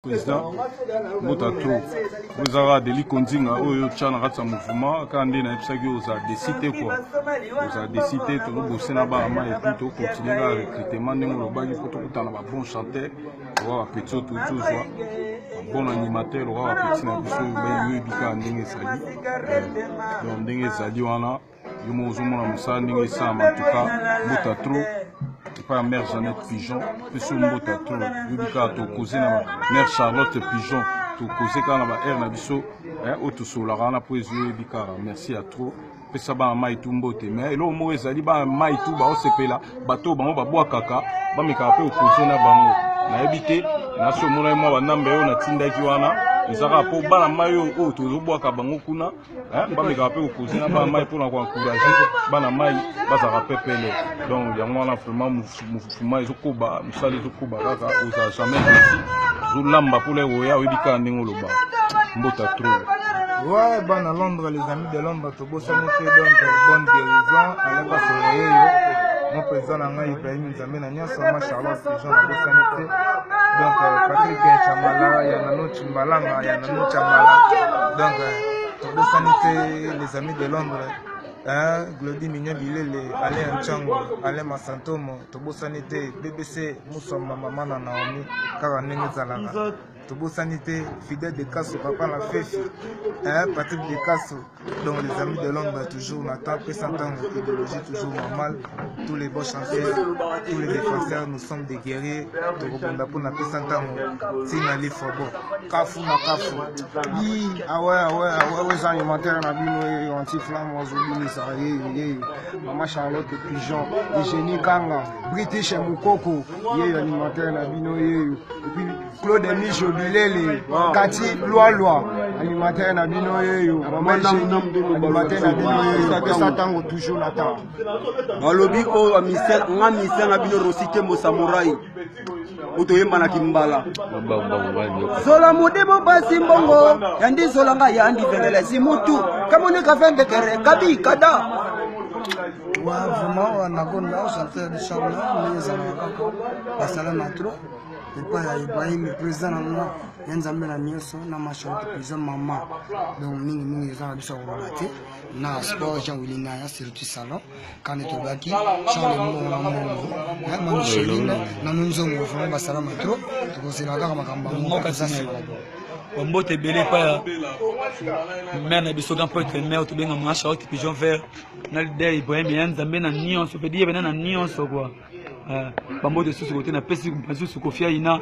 Président Mbuta trop oyo eza kaka Deli Konzinga oyo otya na kati ya mouvement kaka nde nayebisaki yo ozala desi te kua ozala desi te tozobose na bana mai epuis tokontinue kaka recrutement ndenge olobaki mpo tokutana ba bon chanteur lokola bapeti oyo touti ozwa babon animateur lokola bapeti na biso oyebi kaka ndenge ezali donc ndenge ezali wana yo moko ozomona mosala ndenge esalama antuka mbuta trop epai ya mère Jeannette Pigeon pesi yo mbota trop yobi kaka tokoze na mère Charlotte Pigeon tokoze kaka na ba aire na biso oyo tosololaka wana mpo ezwi oyebi kaka merci ya trop pesa bana mai tu mbote mais eloko moko ezali bana mai tu baosepela bato oyo bango babwakaka bamekaka mpe kokoze na bango nayebi te nasi omonaki mwa banambe oyo natindaki wana eza kaka mpo bana mai oyo tozobwaka bango kuna bamekaka mpe kokoze na bana mai mpona koencourage bana mai bazalaka pepele donc yango wana vraiment mouvement ezokoba mosala ezokoba kaka ozala jamais desi ozolamba mpona ekoya oyebi kaka ndenge oloba mbota trop. Ouais, bana Londres, les amis de Londres, tobosani te donc bonne guérison, Alain Kasongo yeyo, mon président na ngai Ibrahim Nzambe na nyonso, ma Charlotte Pigeon nabosani te. Donc Patrick Chamala, ya Nano Chimbalanga, ya Nano Chamala. Donc tobosani te les amis de Londres. Hein, Glody Mignon Bilele, Alain Nchango, Alain Masantomo, tobosani te BBC Musamba mama na Naomi, kaka ndenge ezalaka. Tobosani te Fidèle de Kasso, papa na Fefi, hein, Patrick de Kasso. Donc les amis de Londres toujours na temps, pesa ntango, idéologie toujours normale. Tous les bons chanteurs, tous les défenseurs, nous sommes des guerriers. Tokobunda mpona pesa ntango, tina lifobo, kafu na kafu. Bi, awe awe awe oyo eza animateur na bino yeyo anti-flamme azobinisa yeyo yeyo mama Charlotte Pigeon Eugénie Kanga British Mukoko yeyo animateur na bino yeyo et puis Claude Mijo Bilele Kati Lwalwa animateur na bino yeyo mama Eugénie animateur na bino yeyo pesa ntango toujours na temps. Balobi oyo mystère nga mystère na bino Rossi Kembo Samurai oyo toyembanaki mbala zola modimo basi mbongo yandi zola nga yandi vendele zimutu kamoneka vendekere kabi kada. Ouais, vraiment, nakonda chanteur de charme ndenge ezalaka kaka basala na trop epai ya Ibrahim président na nga ya Nzambe na nyonso na Macharlotte président mama donc mingi mingi eza na biso ya koloba te na sport Jean Willy Naya surtout salon kane tolobaki Charles Mbongo na Mbongo ma Micheline na Nzongo vraiment basala ma trop tokozela kaka makambo yango eza nsima na bango. Bambote ebele epai ya mare na biso grand prêtre mare tobenga mama Charlotte Pigeon Vert na leader Ibrahim ya Nzambe na nyonso pedi ye pena na nyonso quoi. Bambote susu kote napesi lisusu Kofi Aina.